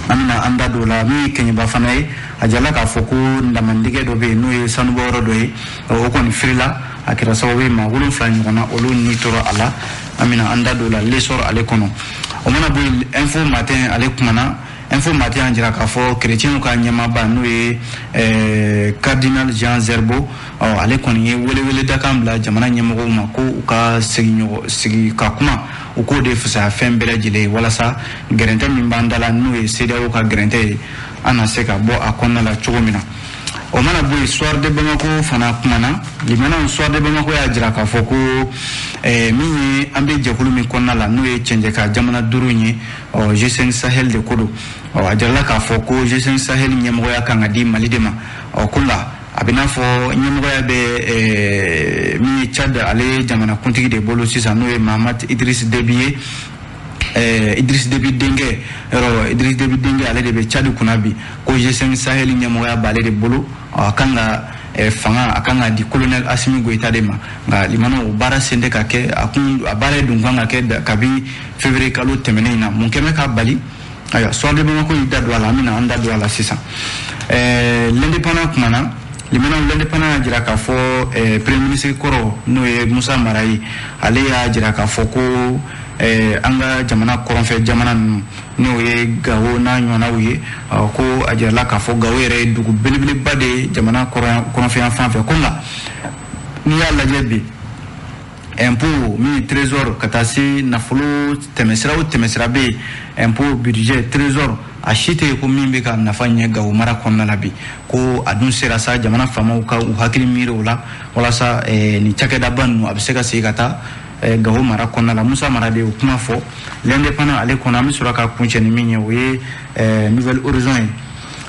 An bɛna an da don o la. Min ye Kɛɲɛba fana ye, a jirala k'a fɔ ko damandigɛ dɔ bɛ yen, n'o ye sanubɔyɔrɔ dɔ ye, o kɔni firila, a kɛra sababu ye maa 7 ɲɔgɔnna, olu ni tora a la. An bɛna an da don o la L'Essor ale kɔnɔ. O mana bɔ yen, Info Matin ale kumana. Info Matin y'a jira k'a fɔ kerecɛnw ka ɲɛmaaba, n'o ye cardinal Jean Zerbo, ɔ, ale kɔni ye weleweledakan bila jamana ɲɛmɔgɔw ma ko u ka sigi ɲɔgɔn sigi ka kuma, u k'o de fisaya fɛn bɛɛ lajɛlen ye, walasa gɛrɛntɛ min b'an da la, n'o ye CEDEAO ka gɛrɛntɛ ye, an na se ka bɔ a kɔnɔna la cogo min na. O mana bɔ yen, Soir de Bamako fana kumana. Limanaw, Soir de Bamako y'a jira k'a fɔ ko min ye an bɛ jɛkulu min kɔnɔna la, n'o ye cɛncɛn jamana 5 ye, ɔ, G5 Sahel de ko don. Ɔ, a jirala k'a fɔ ko G5 Sahel ɲɛmɔgɔya kan ka di Mali de ma. Ɔ, ko nka a bɛ n'a fɔ ɲɛmɔgɔya bɛ min ye Tchad ale jamanakuntigi de bolo sisan, n'o ye Mahamat Idriss Déby ye. Idriss Déby denkɛ yɔrɔ, Idriss Déby denkɛ, ale de bɛ Tchad kunna bi, ko G5 Sahel ɲɛmɔgɔya b'ale de bolo. A kan ka fanga, a kan ka di colonel Assimi Goïta de ma. Nka limanaw, o baara sen tɛ ka kɛ. A kun a baara ye dun kan ka kɛ kabi février kalo tɛmɛnen in na. Mun kɛmɛ k'a bali? Ayiwa, Soir de Bamako y'i da don a la, an bɛna an da don a la sisan. L'Indépendant kumana. Limanaw, L'Indépendant y'a jira k'a fɔ premier ministre kɔrɔ, n'o ye Musa Mara ye, ale y'a jira k'a fɔ ko an ka jamana kɔrɔnfɛ jamana ninnu, n'o ye Gawo n'a ɲɔgɔnnaw ye, ko a jirala k'a fɔ Gawo yɛrɛ ye dugu belebeleba de ye jamana kɔrɔnfɛ yan fan fɛ. Ko nka n'i y'a lajɛ bi, impôt min ye trésor, ka taa se nafolo tɛmɛsira o tɛmɛsira bɛ yen, impôt, budget, trésor, a si tɛ yen ko min bɛ ka nafa ɲɛ Gawo mara kɔnɔna la bi. Ko a dun sera sa, jamana faamaw ka u hakili miiri o la, walasa nin cakɛdaba ninnu, a bɛ se ka segin ka taa Gawo mara kɔnɔna la. Musa Mara de y'o kuma fɔ L'Indépendant ale kɔnɔ. An bɛ sɔrɔ ka kuncɛ ni min ye, o ye Nouvel Horizon ye.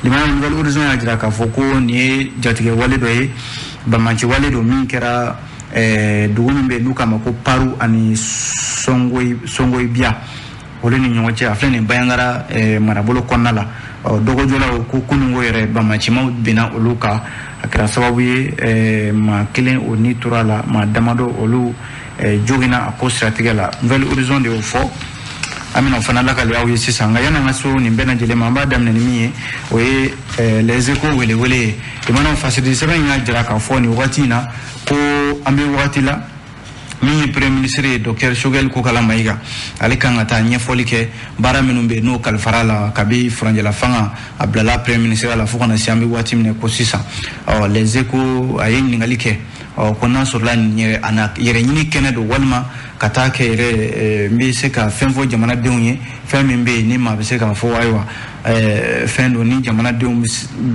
Limana, Nouvel Horizon y'a jira k'a fɔ ko nin ye jatigɛ wale dɔ ye, banbanci wale don min kɛra dugu min bɛ yen n'u k'a ma ko Paru ani Songoyibiya, olu ni ɲɔgɔn cɛ. A filɛ nin Bandiagara marabolo kɔnɔna la. Dɔgɔjɔlaw ko kununko yɛrɛ, banbancimaw binna olu kan, a kɛra sababu ye maa kelen o ni tora la, maa damadɔ olu joginna a ko siratigɛ la. Nouvel Horizon de y'o fɔ. An bɛna o fana lakale aw ye sisan. Nka yan'an ka so nin bɛɛ lajɛlen ma, an b'a daminɛ ni min ye, o ye Les Échos welewele ye. Limanaw, fasidi sɛbɛn in y'a jira k'a fɔ nin wagati in na ko an bɛ wagati la min ye premier ministre ye, docteur Choguel Kokala Maïga, ale kan ka taa ɲɛfɔli kɛ baara minnu bɛ yen n'o kalifara la kabi furancɛla fanga a bilala premier ministre la fo ka na se an bɛ waati min na ko sisan. Ɔ, Les Échos a ye ɲininkali kɛ, ɔ, ko n'a sɔrɔla nin yɛrɛ a na yɛrɛ ɲini kɛnɛ don, walima ka taa kɛ yɛrɛ n bɛ se ka fɛn fɔ jamanadenw ye, fɛn min bɛ yen ni maa bɛ se k'a fɔ ayiwa, fɛn don ni jamanadenw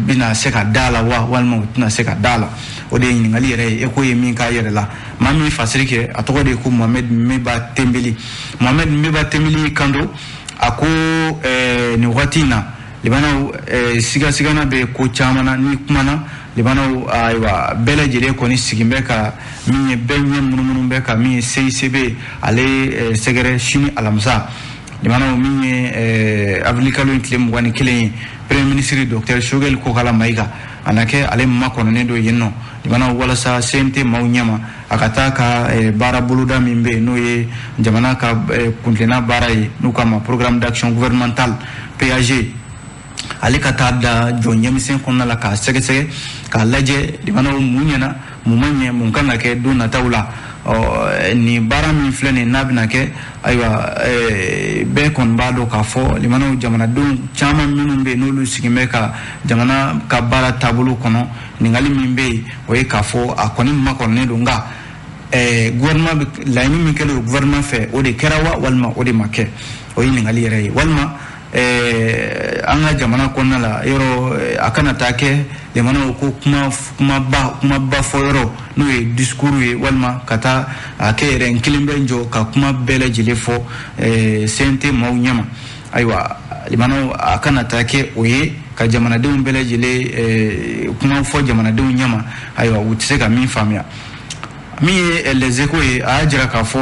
bɛna se ka da la wa, walima u tɛna se ka da la. O de ye ɲininkali yɛrɛ ye Eko ye min k'a yɛrɛ la. Maa min fasiri kɛ, a tɔgɔ de ye ko Mohamed Meba Tembeli. Mohamed Meba Tembeli kan don, a ko nin wagati in na, limanaw, sigasigana bɛ ko caman na. Ni kumana, limanaw, ayiwa, bɛɛ lajɛlen kɔni sigin bɛ ka min ye, bɛɛ ɲɛ munumunu bɛ ka min ye CICB ale sɛgɛrɛ sini alamisa. Limanaw, min ye avril kalo in tile 21 ye, premier ministre docteur Choguel Kokala Maïga a na kɛ ale makɔnɔnen don yen nɔ, limanaw, walasa CNT maaw ɲɛma, a ka taa ka baara boloda min bɛ yen, n'o ye jamana ka kuntilenna baara ye, n'u k'a ma programme d'action gouvernementale, PAG, ale ka taa da jɔ ɲɛmisɛn kɔnɔna la k'a sɛgɛsɛgɛ, k'a lajɛ, limanaw, mun ɲɛna, mun ma ɲɛ, mun kan ka kɛ don nataw la. Ɔ, nin baara min filɛ nin n'a bɛna kɛ, ayiwa, bɛɛ kɔni b'a dɔn k'a fɔ, limanaw, jamanadenw caman minnu bɛ yen n'olu sigin bɛ ka jamana ka baara taabolo kɔnɔ, ɲininkali min bɛ yen, o ye k'a fɔ a kɔni makɔnɔnen don, nka gouvernement bɛ laɲini min kɛlen don gouvernement fɛ, o de kɛra wa, walima o de ma kɛ? O ye ɲininkali yɛrɛ ye. Walima an ka jamana kɔnɔna la yɔrɔ, a kana taa kɛ, limanaw, ko kuma kumaba kumaba fɔ yɔrɔ, n'o ye discours ye, walima ka taa a kɛ yɛrɛ n kelen bɛ n jɔ ka kuma bɛɛ lajɛlen fɔ CNT maaw ɲɛma. Ayiwa, limanaw, a kana taa kɛ o ye ka jamanadenw bɛɛ lajɛlen kuma fɔ jamanadenw ɲɛma, ayiwa, u tɛ se ka min faamuya. Min ye Les Échos ye, a y'a jira k'a fɔ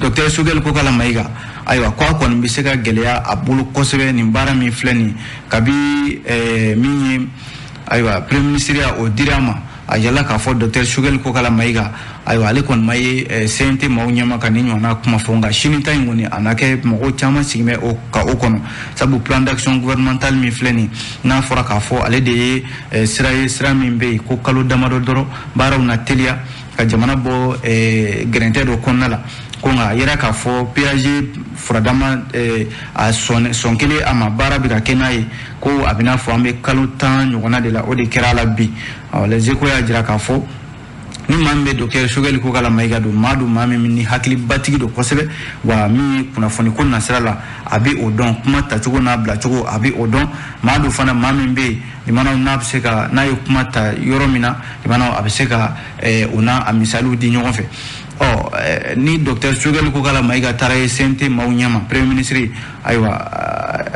docteur Choguel Kokala Maïga, ayiwa, ko a kɔni bɛ se ka gɛlɛya a bolo kosɛbɛ nin baara min filɛ nin kabi min ye, ayiwa, premier ministre ya o dira a ma. A yala k'a fɔ docteur Choguel Kokalla Maïga, ayiwa, ale kɔni ma ye CNT maaw ɲɛma ka nin ɲɔgɔnna kuma fɔ. Nka sini ta in kɔni, a na kɛ mɔgɔw caman sigi bɛ o ka o kɔnɔ, sabu plan d'action gouvernemental min filɛ nin, n'a fɔra k'a fɔ ale de ye sira ye, sira min bɛ yen ko kalo damadɔ dɔrɔn baaraw na teliya ka jamana bɔ gɛrɛntɛ dɔ kɔnɔna la. Ko nka a yira k'a fɔ PAG furadama, a sɔn sɔn kelen a ma, baara bɛ ka kɛ n'a ye, ko a bɛ n'a fɔ an bɛ kalo 10 ɲɔgɔnna de la, o de kɛra a la bi. Ɔ, Les Échos y'a jira k'a fɔ ni maa min bɛ docteur Choguel Kokalla Maïga don, maa don, maa min ni hakilibatigi don kosɛbɛ, wa min ye kunnafoni ko nasira la, a bɛ o dɔn, kuma tacogo n'a bilacogo, a bɛ o dɔn. Maa don fana, maa min bɛ yen limanaw, n'a bɛ se ka, n'a ye kuma ta yɔrɔ min na, limanaw, a bɛ se ka o n'a a misaliw di ɲɔgɔn fɛ. Ɔ, ni docteur Choguel Kokalla Maïga taara ye CNT maaw ɲɛma, premier ministre, ayiwa,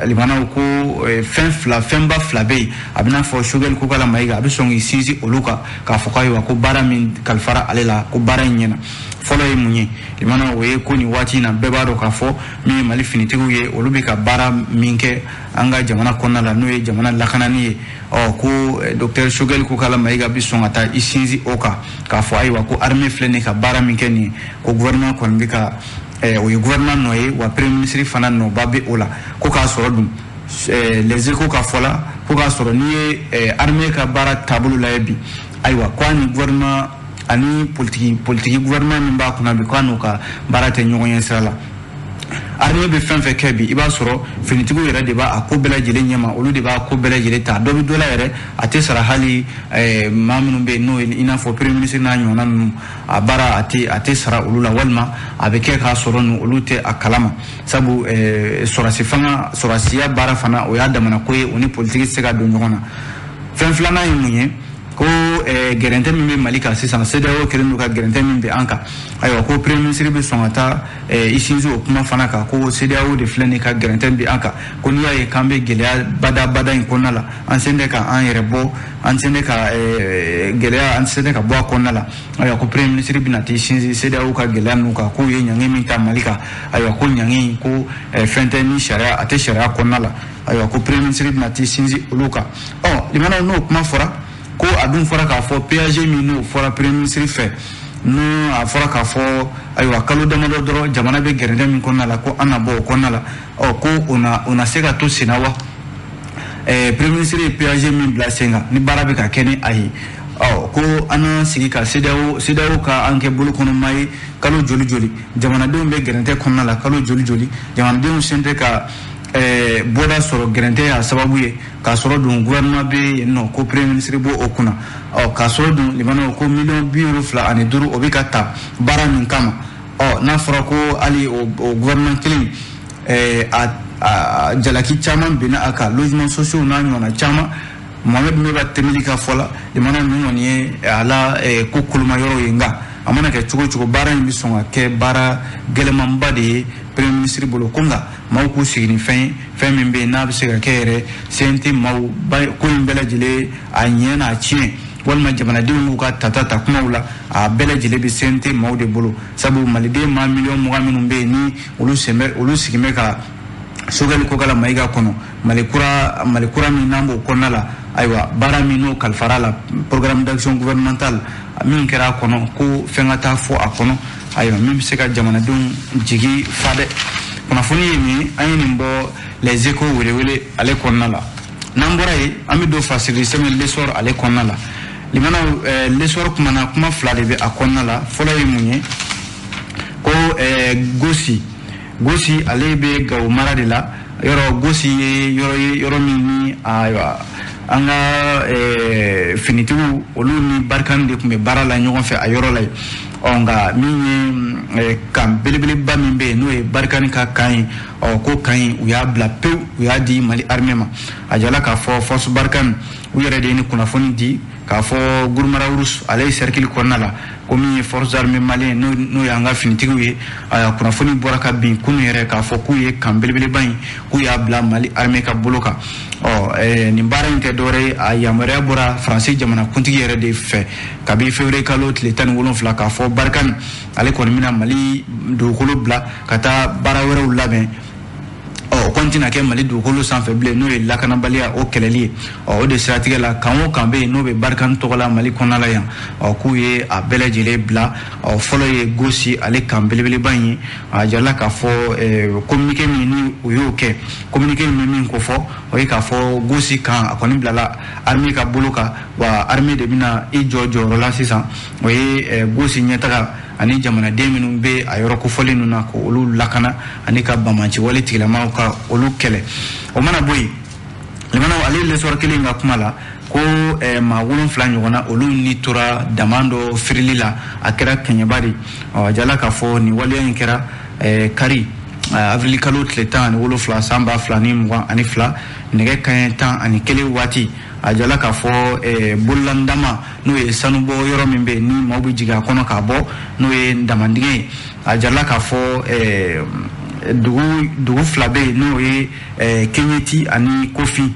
limanaw, ko fɛn fila, fɛnba fila bɛ yen, a bɛ n'a fɔ Choguel Kokalla Maïga a bɛ sɔn k'i sinsin olu kan k'a fɔ ko ayiwa, ko baara min kalifara ale la, ko baara in ɲɛna. Fɔlɔ ye mun ye, limanaw? O ye ko nin waati in na, bɛɛ b'a dɔn k'a fɔ min ye Mali finitigiw ye, olu bɛ ka baara min kɛ an ka jamana kɔnɔna la, n'o ye jamana lakanani ye. Ɔ, ko docteur Choguel Kokalla Maïga bɛ sɔn ka taa i sinsin o kan k'a fɔ ayiwa, ko armée filɛ nin ka baara min kɛ nin ye, ko gouvernement kɔni bɛ ka o ye gouvernement nɔ ye, wa premier ministre fana nɔba bɛ o la. Ko k'a sɔrɔ dun, Les Échos ka fɔ la, ko k'a sɔrɔ n'i ye armée ka baara taabolo lajɛ bi, ayiwa, ko a ni gouvernement ani politiki gouvernement min b'a kunna bi, ko a n'u ka baara tɛ ɲɔgɔn ye sira la. Armée bɛ fɛn fɛn kɛ bi, i b'a sɔrɔ finitigiw yɛrɛ de b'a a ko bɛɛ lajɛlen ɲɛma, olu de b'a ko bɛɛ lajɛlen ta. Dɔ bɛ dɔ la yɛrɛ, a tɛ sara hali maa minnu bɛ yen, n'o ye i n'a fɔ premier ministre n'a ɲɔgɔnna ninnu, a baara a tɛ sara olu la, walima a bɛ kɛ k'a sɔrɔ ninnu olu tɛ a kalama, sabu sɔrɔsi fanga, sɔrɔsiya baara fana, o y'a damana ko ye, o ni politiki tɛ se ka don ɲɔgɔn na. Fɛn filanan ye mun ye? Ko gɛrɛntɛ min bɛ Mali kan sisan, CEDEAO kɛlen don ka gɛrɛntɛ min bɛ an kan, ayiwa, ko premier ministre bɛ sɔn ka taa i sinsin o kuma fana kan, ko CEDEAO de filɛ nin ka gɛrɛntɛ bɛ an kan, ko n'i y'a ye k'an bɛ gɛlɛya badabada in kɔnɔna la, an sen tɛ ka an yɛrɛ bɔ, an sen tɛ ka gɛlɛya, an sen tɛ ka bɔ a kɔnɔna la. Ayiwa, ko premier ministre bɛna t'i sinsin CEDEAO ka gɛlɛya ninnu kan, k'u ye ɲangi min ta Mali kan, ayiwa, ko ɲangi ko fɛn tɛ ni sariya, a tɛ sariya kɔnɔna la. Ayiwa, ko premier ministre bɛna t'i sinsin olu kan. Ɔ, limanaw, n'o kuma fɔra, ko a dun fɔra k'a fɔ PAG min, n'o fɔra premier ministre fɛ, n'o a fɔra k'a fɔ ayiwa, kalo damadɔ dɔrɔn jamana bɛ gɛrɛntɛ min kɔnɔna la, ko an na bɔ o kɔnɔna la. Ɔ, ko o na se ka to sen na wa? Premier ministre ye PAG min bila sen kan, ni baara bɛ ka kɛ ni a ye, ɔ, ko an n'an sigi ka CEDEAO ka an kɛ bolokɔnɔma ye kalo joli joli, jamanadenw bɛ gɛrɛntɛ kɔnɔna la kalo joli joli, jamanadenw sen tɛ ka bɔda sɔrɔ, gɛrɛntɛ y'a sababu ye, k'a sɔrɔ dun gouvernement bɛ yen nɔ, ko premier ministre b'o o kunna. Ɔ, k'a sɔrɔ dun, limanaw, ko miliyɔn 75, o bɛ ka ta baara min kama, ɔ, n'a fɔra ko hali o gouvernement kelen, a jalaki caman binna a kan, logement sociaux n'a ɲɔgɔnna caman. Mohamed Meba Tembeli ka fɔ la, limana, ninnu kɔni ye a la ko koloma yɔrɔ ye. Nka a mana kɛ cogo o cogo, baara in bɛ sɔn ka kɛ baara gɛlɛmanba de ye premier ministre bolo. Ko nka maaw k'u sigi ni fɛn ye, fɛn min bɛ yen n'a bɛ se ka kɛ yɛrɛ CNT maaw ko in bɛɛ lajɛlen a ɲɛ n'a tiɲɛ, walima jamanadenw k'u ka tata ta kumaw la, a bɛɛ lajɛlen bɛ CNT maaw de bolo, sabu maliden maa miliyɔn 20 minnu bɛ yen, ni olu sen bɛ, olu sigi bɛ ka Choguel Kokalla Maïga kɔnɔ, Mali kura, Mali kura min n'an b'o kɔnɔna la, ayiwa, baara min n'o kalifara la, programme d'action gouvernementale min kɛra a kɔnɔ, ko fɛn ka taa fɔ a kɔnɔ, ayiwa, min bɛ se ka jamanadenw jigi fa dɛ. Kunnafoni ye nin ye, an ye nin bɔ Les Échos welewele ale kɔnɔna la. N'an bɔra yen, an bɛ don fasiri sɛbɛn L'Essor ale kɔnɔna la. Limanaw, L'Essor kumana, kuma fila de bɛ a kɔnɔna la. Fɔlɔ ye mun ye? Ko Gosi, Gosi ale bɛ Gawo mara de la. Yɔrɔ Gosi ye yɔrɔ ye, yɔrɔ min ni, ayiwa, an ka finitigiw, olu ni Barkhane de tun bɛ baara la ɲɔgɔn fɛ a yɔrɔ la yen. Ɔ, nka min ye camp belebeleba min bɛ yen, n'o ye Barkhane ka camp ye, ɔ, ko camp in, u y'a bila pewu, u y'a di Mali armée ma. A jala k'a fɔ force Barkhane, u yɛrɛ de ye ni kunnafoni di k'a fɔ Gurumara ale ye cercle kɔnɔna la, ko min ye force armée malien, n'o y'an ka finitigiw ye, a kunnafoni bɔra ka bin kunun yɛrɛ k'a fɔ k'u ye camp belebeleba in, k'u y'a bila Mali armée ka bolo kan. Ɔ, nin baara in tɛ dɔwɛrɛ ye, a yamaruya bɔra Faransi jamana kuntigi yɛrɛ de fɛ kabi février kalo tile 17, k'a fɔ Barkhane ale kɔni bɛna Mali dugukolo bila ka taa baara wɛrɛw labɛn. Ɔ, kɔni ɲɔgɔn tɛna kɛ Mali dugukolo sanfɛ bilen, n'o ye lakanabaliya o kɛlɛli ye. Ɔ o de siratigɛ la, kan o kan bɛ yen n'o bɛ Barkhane tɔgɔ la Mali kɔnɔna la yan, ɔ k'u ye a bɛɛ lajɛlen bila. Ɔ fɔlɔ ye Gosi ale kan belebeleba in ye. A jirala k'a fɔ communiqué min ni u y'o kɛ, communiqué min bɛ min ko fɔ, o ye k'a fɔ Gosi kan a kɔni bilala armée ka bolo kan, wa armée de bɛna i jɔ jɔyɔrɔ la sisan. O ye Gosi ɲɛtaga ani jamanaden minnu bɛ a yɔrɔ kofɔlen ninnu na, k'olu lakana ani ka banbanci wale tigilamaw ka olu kɛlɛ. O mana bɔ yen, limanaw, ale L'Essor kelen ka kuma la ko maa 7 ɲɔgɔnna olu ni tora dama dɔ firili la, a kɛra Kɛɲɛba de. Ɔ jala k'a fɔ nin waleya in kɛra kari avril kalo tile 17 san 2022 nɛgɛ kanɲɛ 11 waati. A jala k'a fɔ bololandama, n'o ye sanubɔ yɔrɔ min bɛ yen ni maaw bɛ jigin a kɔnɔ k'a bɔ, n'o ye damandingɛ ye. A jala k'a fɔ dugu fila bɛ yen, n'o ye Keɲeti ani Kofin.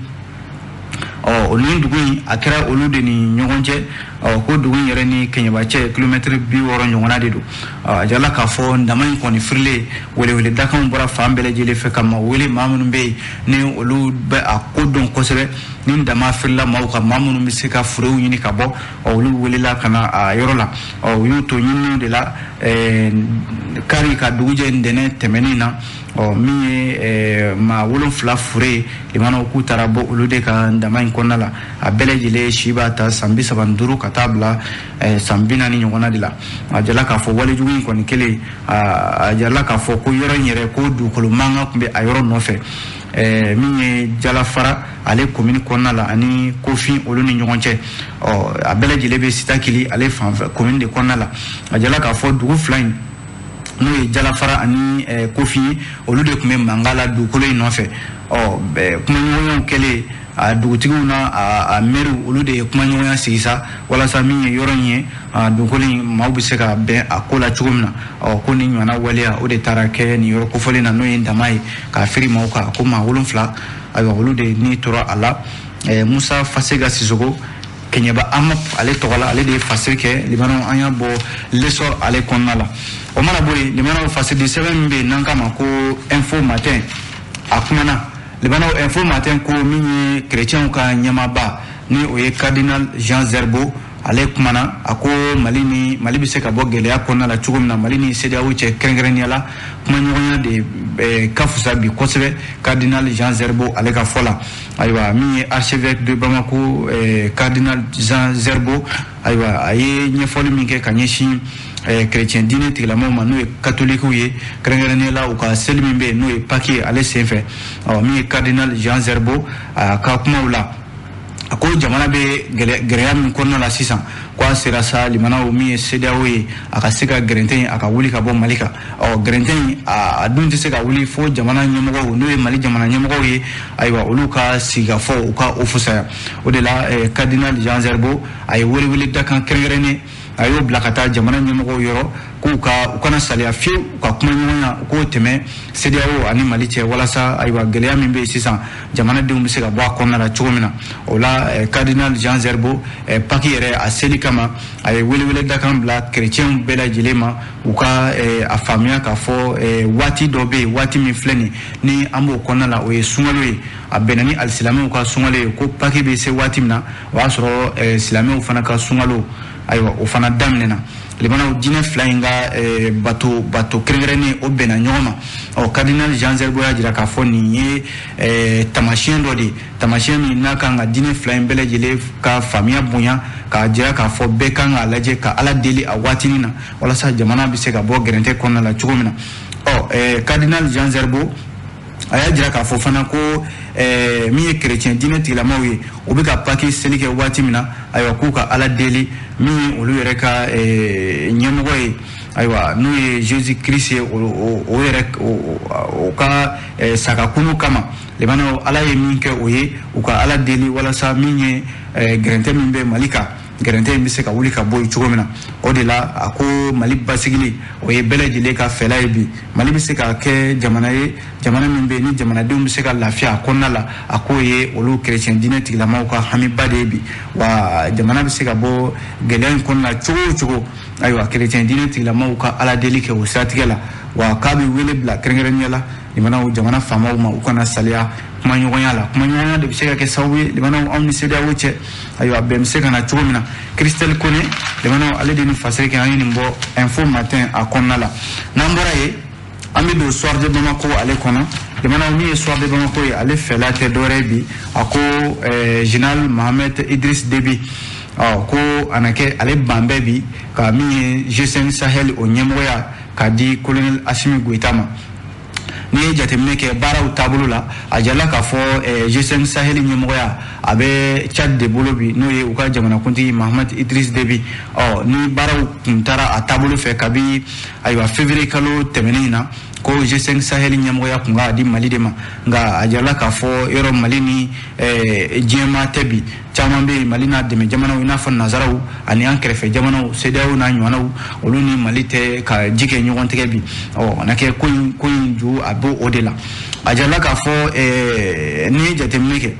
Ɔ nin dugu in, a kɛra olu de ni ɲɔgɔn cɛ. Ɔ ko dugu in yɛrɛ ni Kɛɲɛba cɛ, kilomɛtiri 60 ɲɔgɔnna de don. A jala k'a fɔ dama in kɔni firilen, welewele dakanw bɔra fan bɛɛ lajɛlen fɛ ka maa wele, maa minnu bɛ yen ni olu bɛ a ko dɔn kosɛbɛ. Ni dama firila maaw kan, maa minnu bɛ se ka furew ɲini ka bɔ, ɔ olu welela ka na a yɔrɔ la. Ɔ u y'u to ɲininiw de la kari ka dugujɛ ntɛnɛn tɛmɛnen na. Ɔ min ye maa 7 fure ye, limanaw, k'u taara bɔ olu de ka dama in kɔnɔna la. A bɛɛ lajɛlen si b'a ta san 35 ka taa bila san 40 ɲɔgɔnna de la. A jala k'a fɔ walejugu in kɔni kelen, a jala k'a fɔ ko yɔrɔ in yɛrɛ, ko dugukolo mankan tun bɛ a yɔrɔ nɔfɛ, min ye Jalafara ale commune kɔnɔna la ani Kofin olu ni ɲɔgɔn cɛ. Ɔ a bɛɛ lajɛlen bɛ Sitakili ale fanfɛ commune de kɔnɔna la. A jala k'a fɔ dugu fila in, n'o ye Jalafara ani Kofin ye, olu de tun bɛ mankan la dugukolo in nɔfɛ. Ɔ kumaɲɔgɔnyaw kɛlen, a dugutigiw n'a a mɛriw, olu de ye kumaɲɔgɔnya sigi sa, walasa min ye yɔrɔ in ye, a dugukolo in, maaw bɛ se ka bɛn a ko la cogo min na. Ɔ ko nin ɲɔgɔnna waleya, o de taara kɛ nin yɔrɔ kofɔlen na, n'o ye dama ye k'a firi maaw kan, ko maa 7, ayiwa, olu de ni tora a la. Musa Fasega Sisoko, Kɛɲɛba AMAP ale tɔgɔ la, ale de ye fasiri kɛ. Limanaw, an y'a bɔ L'Essor ale kɔnɔna la. O mana bɔ yen, limanaw, fasiridi sɛbɛn min bɛ yen n'an k'a ma ko Info Matin, a kumana. Limanaw, Info Matin ko min ye chrétienw ka ɲɛmaaba, ni o ye cardinal Jean Zerbo, ale kumana. A ko Mali ni Mali bɛ se ka bɔ gɛlɛya kɔnɔna la cogo min na, Mali ni CEDEAO cɛ kɛrɛnkɛrɛnnenya la, kumaɲɔgɔnya de ka fisa bi kosɛbɛ, cardinal Jean Zerbo ale ka fɔ la. Ayiwa, min ye archevêque de Bamako, cardinal Jean Zerbo, ayiwa, a ye ɲɛfɔli min kɛ ka ɲɛsin chrétien diinɛ tigilamaw ma, n'o ye catholiques ye, kɛrɛnkɛrɛnnenya la u ka seli min bɛ yen, n'o ye Pâques ye, ale senfɛ. Ɔ min ye cardinal Jean Zerbo, a ka kumaw la, a ko jamana bɛ gɛlɛya min kɔnɔna la sisan, ko a sera sa, limanaw, min ye CEDEAO ye, a ka se ka gɛrɛntɛ in, a ka wuli ka bɔ Mali kan. Ɔ gɛrɛntɛ in, a dun tɛ se ka wuli fo jamana ɲɛmɔgɔw, n'o ye Mali jamana ɲɛmɔgɔw ye, ayiwa, olu ka sigikafɔ, u ka o fusaya. O de la, cardinal Jean Zerbo, a ye welewele dakan kɛrɛnkɛrɛnnen, a y'o bila ka taa jamana ɲɛmɔgɔw yɔrɔ, k'u ka u kana saliya fiyewu, u ka kumaɲɔgɔnya, u k'o tɛmɛ CEDEAO ani Mali cɛ, walasa, ayiwa, gɛlɛya min bɛ yen sisan, jamanadenw bɛ se ka bɔ a kɔnɔna la cogo min na. O la, cardinal Jean Zerbo, Pâques yɛrɛ a seli kama, a ye welewele dakan bila chrétienw bɛɛ lajɛlen ma, u ka a faamuya k'a fɔ waati dɔ bɛ yen, waati min filɛ nin ni an b'o kɔnɔna la, o ye sunkalo ye, a bɛnna ni alisilamɛw ka sunkalo ye. Ko Pâques bɛ se waati min na, o y'a sɔrɔ silamɛw fana ka sunkalo, ayiwa, o fana daminɛna. Limanaw, diinɛ fila in ka bato kɛrɛnkɛrɛnnen, o bɛnna ɲɔgɔn ma. Ɔ cardinal Jean Zerbo y'a jira k'a fɔ nin ye taamasiyɛn dɔ de ye, taamasiyɛn min n'a kan ka diinɛ fila in bɛɛ lajɛlen ka faamuya bonya, k'a jira k'a fɔ bɛɛ kan k'a lajɛ ka Ala deli a waatinin na, walasa jamana bɛ se ka bɔ gɛrɛntɛ kɔnɔna la cogo min na. Ɔ cardinal Jean Zerbo, a y'a jira k'a fɔ fana ko min ye chrétien diinɛ tigilamaw ye, u bɛ ka Pâques seli kɛ waati min na, ayiwa, k'u ka Ala deli, min ye olu yɛrɛ ka ɲɛmɔgɔ ye, ayiwa, n'o ye Jésus Christ ye, o yɛrɛ o ka sagakunu kama. Limanaw, Ala ye min kɛ o ye, u ka Ala deli walasa min ye gɛrɛntɛ min bɛ Mali kan, gɛrɛntɛ in bɛ se ka wuli ka bɔ yen cogo min na. O de la, a ko Mali basigili, o ye bɛɛ lajɛlen ka fɛla ye bi. Mali bɛ se ka kɛ jamana ye, jamana min bɛ yen ni jamanadenw bɛ se ka lafiya a kɔnɔna la, a k'o ye olu chrétien diinɛ tigilamaw ka hamiba de ye bi. Wa jamana bɛ se ka bɔ gɛlɛya in kɔnɔna la cogo o cogo, ayiwa, chrétien diinɛ tigilamaw ka Ala deli kɛ o siratigɛ la. Wa k'a bɛ wele bila kɛrɛnkɛrɛnnenya la limanaw jamana faamaw ma u kana saliya kumaɲɔgɔnya la. Kumaɲɔgɔnya de bɛ se ka kɛ sababu ye limanaw anw ni CEDEAO cɛ, ayiwa bɛn bɛ se ka na cogo min na. Christelle Kone limanaw ale de ni fasiri kɛ, an ye nin bɔ Info Matin a kɔnɔna la. N'an bɔra yen, an bɛ don Soir de Bamako ale kɔnɔ. Limanaw min ye Soir de Bamako ye, ale fɛla tɛ dɔwɛrɛ ye bi, a ko général Mohamed Idriss Déby, ɔ ko a na kɛ ale ban bɛɛ bi ka min ye G5 Sahel o ɲɛmɔgɔya k'a di colonel Assimi Goïta ma. N'i ye jateminɛ kɛ baaraw taabolo la, a jirala k'a fɔ G5 Sahel ɲɛmɔgɔya a bɛ Tchad de bolo bi, n'o ye u ka jamanakuntigi Mahamad Idriss Déby. Ɔ ni baaraw kun taara a taabolo fɛ kabi ayiwa février kalo tɛmɛnen in na, ko G5 Sahel ɲɛmɔgɔya kun ka di Mali de ma, nka a jirala k'a fɔ yɔrɔ Mali ni diɲɛmaa tɛ bi. Caman bɛ yen Mali n'a dɛmɛ jamanaw i n'a fɔ nanzaraw ani an kɛrɛfɛ jamanaw CEDEAO n'a ɲɔgɔnnaw, olu ni Mali tɛ ka ji kɛ ɲɔgɔn tigɛ bi. Ɔ a na kɛ ko in ju a b'o o de la. A jirala k'a fɔ n'i ye jateminɛ kɛ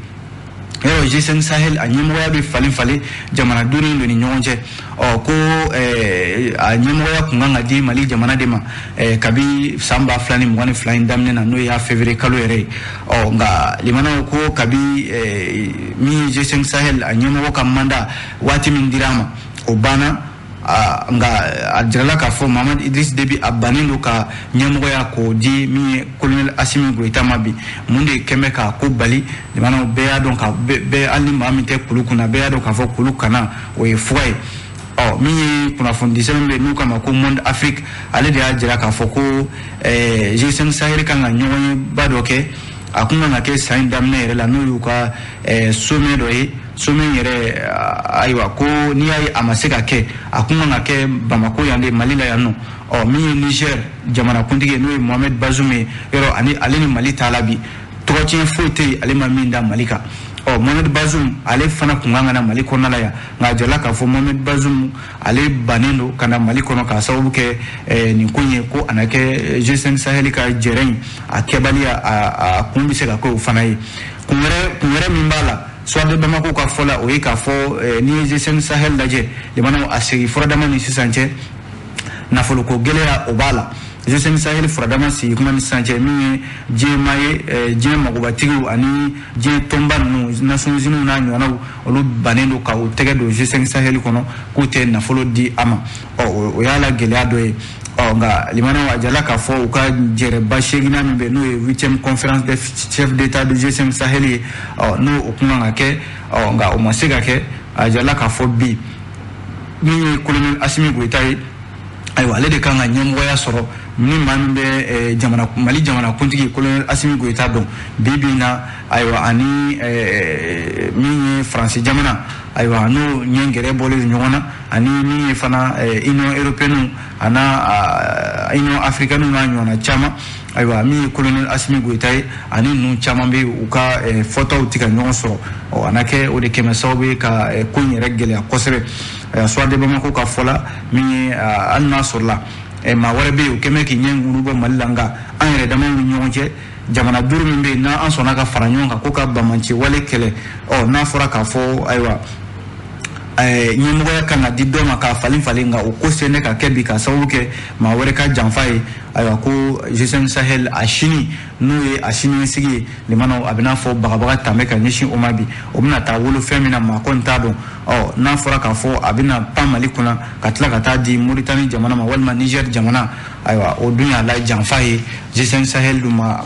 yɔrɔ G5 Sahel a ɲɛmɔgɔya bɛ falen falen jamana duuru in ni ɲɔgɔn cɛ. Ɔ ko a ɲɛmɔgɔya kun kan ka di Mali jamana de ma kabi san 2022 in daminɛ na, n'o y'a février kalo yɛrɛ ye. Ɔ nka limanaw ko kabi min ye G5 Sahel a ɲɛmɔgɔ ka mandat waati min dira a ma o banna, nka a jirala k'a fɔ Mahamad Idriss Déby a bannen don ka ɲɛmɔgɔya k'o di min ye colonel Assimi Goïta ma bi. Mun de kɛn bɛ k'a ko bali? Limanaw bɛɛ y'a dɔn ka bɛɛ, hali ni maa min tɛ kulu kunna, bɛɛ y'a dɔn k'a fɔ kulu kana o ye fuga ye. Ɔ min ye kunnafoni sɛbɛn bɛ yen n'u k'a ma ko Monde Afrique, ale de y'a jira k'a fɔ ko G5 Sahel kan ka ɲɔgɔnyeba dɔ kɛ, a kun kan ka kɛ san in daminɛ yɛrɛ la, n'o y'u ka sommet dɔ ye. Sommet yɛrɛ ayiwa ko n'i y'a ye a ma se ka kɛ, a kun kan ka kɛ Bamako yan de, Mali la yan nɔ. Ɔ min ye Niger jamanakuntigi ye, n'o ye Mohamed Bazoum ye, yɔrɔ ani ale ni Mali t'a la bi, tɔgɔtiɲɛ foyi tɛ yen ale ma min da Mali kan. Ɔ Mohamed Bazoum ale fana kun kan ka na Mali kɔnɔna la yan, nka a jirala k'a fɔ Mohamed Bazoum ale bannen don ka na Mali kɔnɔ k'a sababu kɛ nin ko in ye, ko a na kɛ G5 Sahel ka jɛrɛ in a kɛbaliya a kun bɛ se ka kɛ o fana ye. Kun wɛrɛ min b'a la Soir de Bamako ka fɔ la, o ye k'a fɔ n'i ye G5 Sahel lajɛ limanaw a sigi furadama ni sisan cɛ, nafoloko gɛlɛya o b'a la. G5 Sahel furadama sigi kuma ni sisan cɛ, min ye diɲɛmaa ye, diɲɛ magobatigiw ani diɲɛ tɔnba ninnu Nations Unies n'a ɲɔgɔnnaw, olu bannen don ka u tɛgɛ don G5 Sahel kɔnɔ k'u tɛ nafolo di a ma. Ɔ o y'a la gɛlɛya dɔ ye. Ɔ nka limanaw a jirala k'a fɔ u ka jɛrɛba seeginna min bɛ, n'o ye 8e conférence des chefs d'État du G5 Sahel ye, ɔ n'o o kun kan ka kɛ, ɔ nka o ma se ka kɛ. A jirala k'a fɔ bi min ye colonel Assimi Goïta ye, ayiwa ale de kan ka ɲɛmɔgɔya sɔrɔ. Ni maa min bɛ jamana Mali jamanakuntigi colonel Assimi Goïta dɔn bi bi in na, ayiwa ani min ye Faransi jamana, ayiwa n'o ɲɛgɛrɛ bɔlen don ɲɔgɔn na, ani min ye fana Union européenne a n'a Union africaine n'a ɲɔgɔnna caman, ayiwa min ye colonel Assimi Goïta ye ani ninnu caman bɛ u ka fɔtaw tɛ ka ɲɔgɔn sɔrɔ. Ɔ a na kɛ o de kɛmɛ sababu ye ka ko in yɛrɛ gɛlɛya kosɛbɛ. Soir de Bamako ka fɔ la, min ye hali n'a sɔrɔla maa wɛrɛ bɛ yen o kɛn bɛ k'i ɲɛ ŋunu bɔ Mali la, nka an yɛrɛ damaw ni ɲɔgɔn cɛ jamana duuru min bɛ yen n'an sɔnna ka fara ɲɔgɔn kan ko ka banbanci wale kɛlɛ, ɔ n'a fɔra k'a fɔ ayiwa ɲɛmɔgɔya kan ka di dɔ ma k'a falen falen, nka o ko sen tɛ ka kɛ bi k'a sababu kɛ maa wɛrɛ ka janfa ye. Ayiwa ko G5 Sahel a sini n'o ye a siniɲɛsigi ye, limanaw a bɛ n'a fɔ bagabaga tan bɛ ka ɲɛsin o ma bi, o bɛna taa wolo fɛn min na maa kɔni t'a dɔn. Ɔ n'a fɔra k'a fɔ a bɛna pan Mali kunna ka tila ka taa di Mauritanie jamana ma walima Niger jamana, ayiwa o dun y'a la janfa ye G5 Sahel dun ma.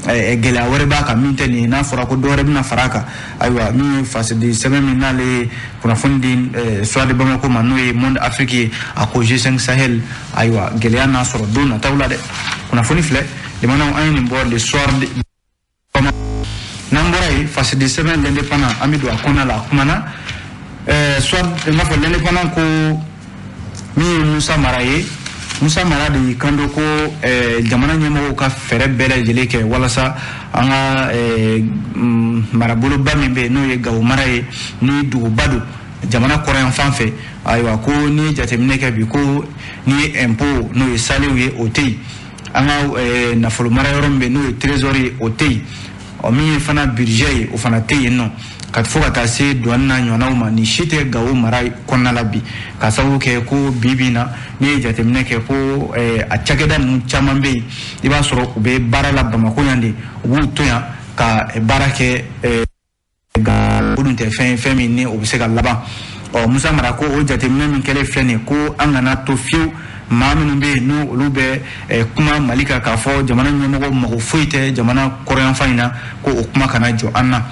Gɛlɛya wɛrɛ b'a kan min tɛ nin ye, n'a fɔra ko dɔ wɛrɛ bɛna fara a kan, ayiwa min ye fasidi sɛbɛn min n'ale ye kunnafoni di Soir de Bamako ma, n'o ye Monde Afrique ye, a ko G5 Sahel ayiwa gɛlɛya n'a sɔrɔ don nataw la dɛ. Kunnafoni filɛ limanaw, an ye nin bɔ le Soir de Bamako. N'an bɔra yen, fasidi sɛbɛn l'Indépendant, an bɛ don a kɔnɔna la, a kumana soit n b'a fɔ l'Indépendant ko min ye Musa Mara ye, Musa Mara de y'i kanto ko jamana ɲɛmɔgɔw ka fɛɛrɛ bɛɛ lajɛlen kɛ walasa an ka maraboloba min bɛ yen n'o ye Gawo mara ye, ni duguba don jamana kɔrɔyanfan fɛ, ayiwa ko n'i ye jateminɛ kɛ bi, ko n'i ye impôt n'o ye salew ye o tɛ yen, an ka nafolo mara yɔrɔ min bɛ yen n'o ye trésor ye o tɛ yen, ɔ min ye fana budget ye o fana tɛ yen nɔ. Ka fo ka taa se douane n'a ɲɔgɔnnaw ma, nin si tɛ Gawo mara kɔnɔna la bi, ka sababu kɛ ko bi bi in na, n'i ye jateminɛ kɛ ko a cakɛda ninnu caman bɛ yen, i b'a sɔrɔ u bɛ baara la Bamakɔ yan de, u b'u to yan ka baara kɛ. O dun tɛ fɛn ye, fɛn min ni o bɛ se ka laban. Ɔ, Musa Mara ko o jateminɛ min kɛlen filɛ nin ye, ko an kana to fiyewu maa minnu bɛ yen, n'o olu bɛ kuma Mali kan k'a fɔ jamana ɲɛmɔgɔ mago foyi tɛ jamana kɔrɔyanfan in na, ko o kuma kana jɔ an na,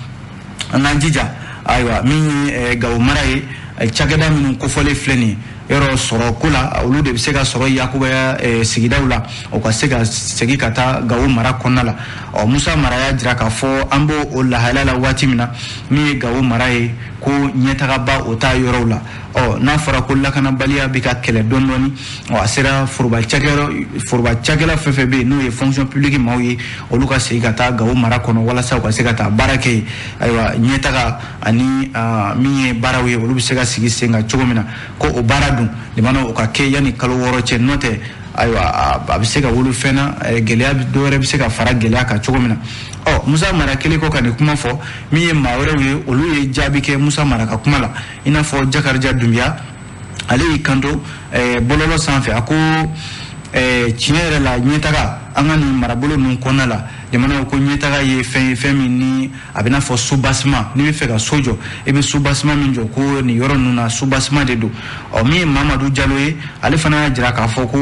an k'an jija. Ayiwa, min ye Gawo mara ye, cakɛda minnu kofɔlen filɛ nin ye, yɔrɔ sɔrɔ ko la, olu de bɛ se ka sɔrɔ yakubaya sigidaw la, o ka se ka segin ka taa Gawo mara kɔnɔna la. Ɔ, Musa Mara y'a jira k'a fɔ an b'o o lahalaya la waati min na, min ye Gawo mara ye, ko ɲɛtagaba o t'a yɔrɔw la. Ɔ, n'a fɔra ko lakanabaliya bɛ ka kɛlɛ dɔɔni dɔɔni, ɔ, a sera foroba cakɛyɔrɔ, foroba cakɛla fɛn fɛn bɛ yen, n'o ye fonction publique maaw ye, olu ka segin ka taa Gawo mara kɔnɔ walasa u ka se ka taa baara kɛ yen. Ayiwa, ɲɛtaga ani min ye baaraw ye, olu bɛ se ka sigi sen kan cogo min na, ko o baara dun limana o ka kɛ yanni kalo 6 cɛ. N'o tɛ, ayiwa, a bɛ se ka wolo fɛn na, gɛlɛya dɔ wɛrɛ bɛ se ka fara gɛlɛya kan cogo min na. Ɔ, Musa Mara kelen kɔ ka nin kuma fɔ, min ye maa wɛrɛw ye, olu ye jaabi kɛ Musa Mara ka kuma la, i n'a fɔ Jakarija Dunbiya. Ale y'i kanto bɔlɔlɔ sanfɛ, a ko tiɲɛ yɛrɛ la, ɲɛtaga an ka nin marabolo ninnu kɔnɔna la, jamanaw ko ɲɛtaga ye fɛn ye, fɛn min ni a bɛ n'a fɔ soubassement. N'i bɛ fɛ ka so jɔ, i bɛ soubassement min jɔ, ko nin yɔrɔ ninnu na, soubassement de don. Ɔ, min ye Mamadu Jalo ye, ale fana y'a jira k'a fɔ ko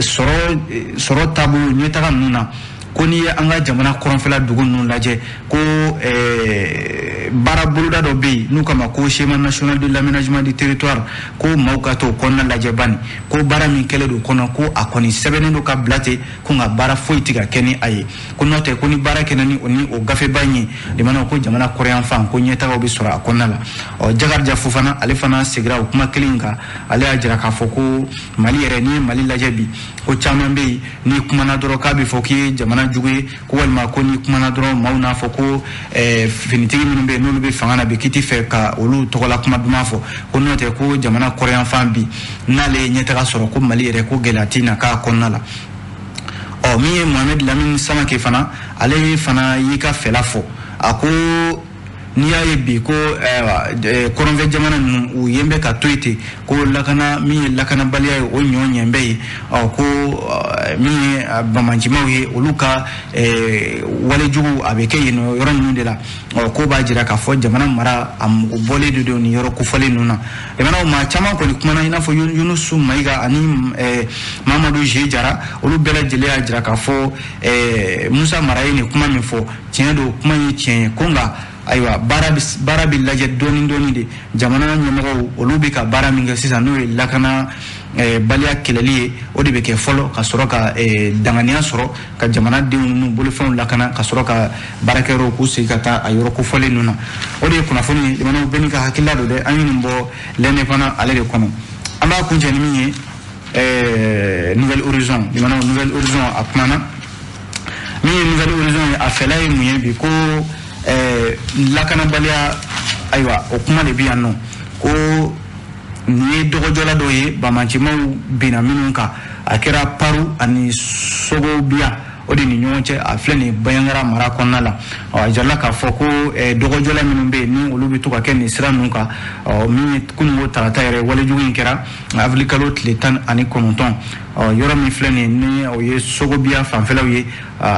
sɔrɔ taabolo ɲɛtaga ninnu na, ko n'i ye an ka jamana kɔrɔnfɛla dugu ninnu lajɛ, ko baara boloda dɔ bɛ yen n'u kama ko schéma national de l'aménagement du territoire, ko maaw ka t'o kɔnɔna lajɛ bani, ko baara min kɛlen don kɔnɔ, ko a kɔni sɛbɛnnen don ka bila ten, ko nka baara foyi tɛ ka kɛ ni a ye, ko n'o tɛ, ko ni baara kɛra ni o ni o gafeba in ye, limanaw ko jamana kɔrɔyanfan, ko ɲɛtagaw bɛ sɔrɔ a kɔnɔna la. Ɔ, Jakarija Fofana, ale fana seginna o kuma kelen in kan. Ale y'a jira k'a fɔ ko Mali yɛrɛ, n'i ye Mali lajɛ bi, ko caman bɛ yen, n'i kumana dɔrɔn k'a bɛ fɔ k'i ye jamana jugu ye, ko walima ko n'i kumana dɔrɔn, maaw n'a fɔ ko finitigi minnu bɛ yen, n'olu bɛ fanga na bi, k'i t'i fɛ ka olu tɔgɔla kuma duman fɔ, ko n'o tɛ, ko jamana kɔrɔyanfan bi, n'ale ye ɲɛtaga sɔrɔ, ko Mali yɛrɛ, ko gɛlɛya tɛ na k'a kɔnɔna la. Ɔ, min ye Mohamed Lamine Samake fana, ale fana y'i ka fɛla fɔ. A ko n'i y'a ye bi ko kɔrɔnfɛ jamana ninnu, u yen bɛ ka to yen ten, ko lakana min ye lakanabaliya ye, o ɲɔ ɲɛ bɛ yen. Ɔ, ko min ye bamancimaw ye, olu ka walejugu a bɛ kɛ yen yɔrɔ ninnu de la. Ɔ, ko b'a jira k'a fɔ jamana mara a mɔgɔ bɔlen de don nin yɔrɔ kofɔlen ninnu na. Jamanaw maa caman kɔni kumana, i n'a fɔ Yunusu Mayiga ani Mamadu Ze Jara, olu bɛɛ lajɛlen y'a jira k'a fɔ Musa Mara ye nin kuma min fɔ, tiɲɛ don, kuma ye tiɲɛ ye, ko nka ayiwa, baara bɛ lajɛ dɔɔni dɔɔni de. Jamana ɲɛmɔgɔw, olu bɛ ka baara min kɛ sisan, n'o ye lakana baliya kɛlɛli ye, o de bɛ kɛ fɔlɔ, ka sɔrɔ ka danganiya sɔrɔ ka jamanadenw n'u bolofɛnw lakana, ka sɔrɔ ka baarakɛyɔrɔw k'u segin ka taa a yɔrɔ kofɔlen ninnu na. O de ye kunnafoni ye. Jamanaw bɛɛ n'i ka hakilila don dɛ. An ye nin bɔ L'Indépendant ale de kɔnɔ. An b'a kuncɛ ni min ye, Nouvelle Horizon. Jamanaw, Nouvelle Horizon a kumana. Min ye Nouvelle Horizon ye, a fɛla ye mun ye bi? Ko lakanabaliya, ayiwa, o kuma de bɛ yan nɔ, ko nin ye dɔgɔjɔla dɔw ye, bamancimaw binna minnu kan, a kɛra Paru ani Sogobiya o de ni ɲɔgɔn cɛ. A filɛ nin ye Banjagara mara kɔnɔna la. Ɔ, a jirala k'a fɔ ko dɔgɔjɔla minnu bɛ yen, ni olu bɛ to ka kɛ nin sira ninnu kan. Ɔ, min ye kununko tarata yɛrɛ, walejugu in kɛra avril kalo tile 19. Ɔ, yɔrɔ min filɛ nin ye, ni o ye Sogobiya fanfɛlaw ye,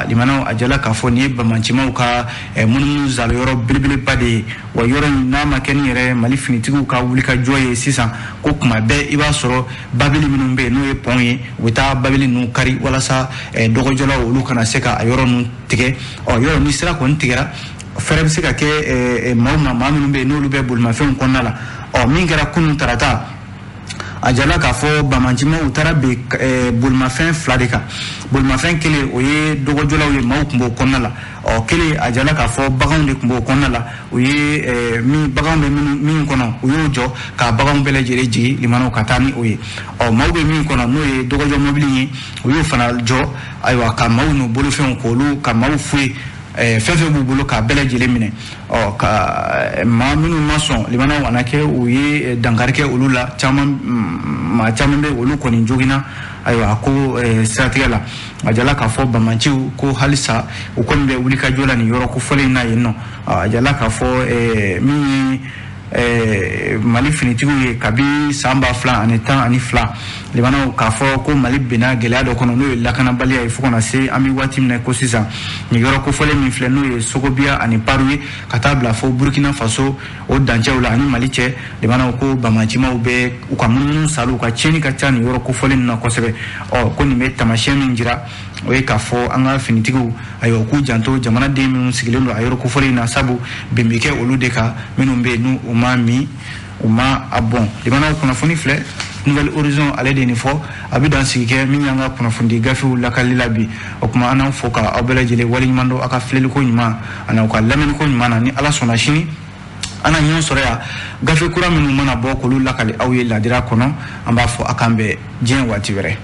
limanaw, a jirala k'a fɔ nin ye bamancimaw ka munumunu zalo yɔrɔ belebeleba de ye. Wa yɔrɔ in n'a ma kɛ ni yɛrɛ Mali finitigiw ka wulikajɔ ye sisan, ko kuma bɛɛ i b'a sɔrɔ babili minnu bɛ yen, n'o ye pɔn ye, u bɛ taa babili ninnu kari walasa dɔgɔjɔlaw olu kana se ka a yɔrɔ ninnu tigɛ. Ɔ, yɔrɔ ni sira kɔni tigɛra, fɛɛrɛ bɛ se ka kɛ maaw ma, maa minnu bɛ yen, n'olu bɛ bolimafɛnw kɔnɔna la. Ɔ, min kɛra kunun tarata, a jirala k'a fɔ bamancimaw taara bin bolimafɛn fila de kan. Bolimafɛn kelen, o ye dɔgɔjɔlaw ye, maaw tun b'o kɔnɔna la. Ɔ, kelen, a jirala k'a fɔ baganw de tun b'o kɔnɔna la. U ye min baganw bɛ min kɔnɔ, u y'o jɔ ka baganw bɛɛ lajɛlen jigin limanaw ka taa ni o ye. Ɔ, maaw bɛ min kɔnɔ, n'o ye dɔgɔjɔ mobili ye, u y'o fana jɔ, ayiwa, ka maaw n'u bolofɛnw k'olu ka maaw foyi fɛn fɛn b'u bolo k'a bɛɛ lajɛlen minɛ. Ɔ, ka maa minnu ma sɔn, limanaw, a na kɛ u ye dankari kɛ olu la. Caman, maa caman bɛ, olu kɔni joginna. Ayiwa, a ko siratigɛ la, a jala k'a fɔ bamanciw ko halisa u kɔni bɛ wulikajɔ la nin yɔrɔ kofɔlen in na yen nɔ. A jala k'a fɔ min ye Mali finitigiw ye, kabi san 2012, limanaw, k'a fɔ ko Mali binna gɛlɛya dɔ kɔnɔ, n'o ye lakanabaliya ye, fo kana se an bɛ waati min na ko sisan. Nin yɔrɔ kofɔlen min filɛ, n'o ye Sogobiya ani Paru ye, ka taa bila fo Burukina Faso o dancɛw la ani Mali cɛ, limanaw, ko bamacimaw bɛ u ka munumunu salo, u ka tiɲɛni ka ca nin yɔrɔ kofɔlen ninnu na kosɛbɛ. Ɔ, ko nin bɛ taamasiyɛn min jira, o ye k'a fɔ an ka finitigiw, ayiwa, u k'u janto jamanaden minnu sigilen don a yɔrɔ kofɔlen in na, sabu bin bɛ kɛ olu de kan, minnu bɛ yen n'u u ma min, u ma a bɔn. Limanaw, kunnafoni filɛ, Nouvel Horizon ale de ye nin fɔ. A bɛ dan sigi kɛ min y'an ka kunnafonidi gafew lakali la bi. O tuma, an n'aw fo ka aw bɛɛ lajɛlen waleɲuman dɔn aw ka filɛliko ɲuman ani aw ka lamɛnniko ɲuman na. Ni Ala sɔnna, sini an na ɲɔgɔn sɔrɔ yan, gafe kura minnu mana bɔ, k'olu lakali aw ye ladira kɔnɔ. An b'a fɔ a k'an bɛn diɲɛ waati wɛrɛ.